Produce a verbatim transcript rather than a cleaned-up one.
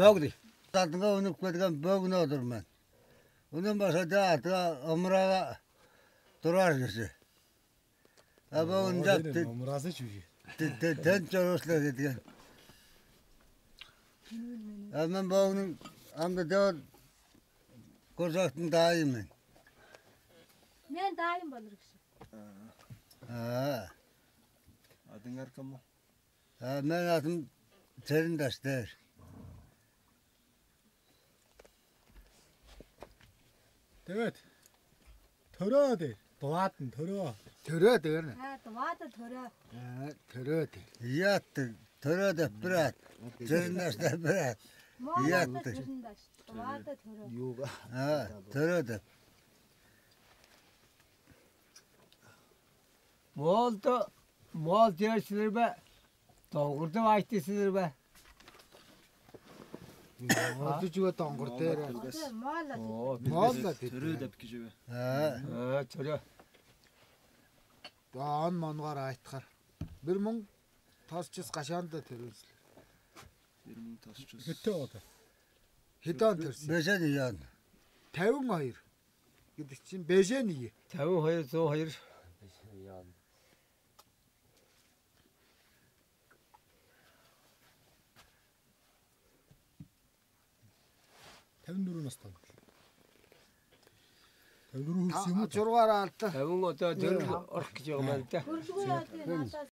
Бөгдү. Садынга үнүп кеткен бөгүнү одур мен. Унун башка атыга ымырага турар кижи. А бөгүн жапты. Ымыразы чүжү. Тен чоруушлар кеткен. А мен бөгүнүң амды дөө кожактың даайым мен. Мен даайым болур кижи. А. Адыңар кым? А мен атым Черин Даштер. Дэвет. Төрөө дээр. Дуваатын төрөө. Төрөө дээр. А, дувааты төрөө. А, төрөө дээр. Яттыг. Төрөө деп бир ат. Черин Даштер бир ат. Моолда Яттыг. Черин Даш. Дувааты төрөө. Юга. А, төрөө деп. Моолда моол дээр силер бе? Доңгурдуп айтты силер бе? Моолду чүге доңгур дээр? Моолда. Моолда төрөө деп кижи бе? Э, төрөө. Даан монгар айткар. Бир муң тас чыс кашаанда төрөөр силер? Бир муң тас чыс. Хитте ода. Хитан төрсү. Бежен ыян. Тәвин айыр. Гидикчин бежен ийи. Тәвин хайыр, зоо хайыр. Тәвин дөрүн астан. Тәвин дөрүн хурсуйму? Чоргар алты. Тәвин ота дөрүн орк жогмалта. Көрдүгөй атын ата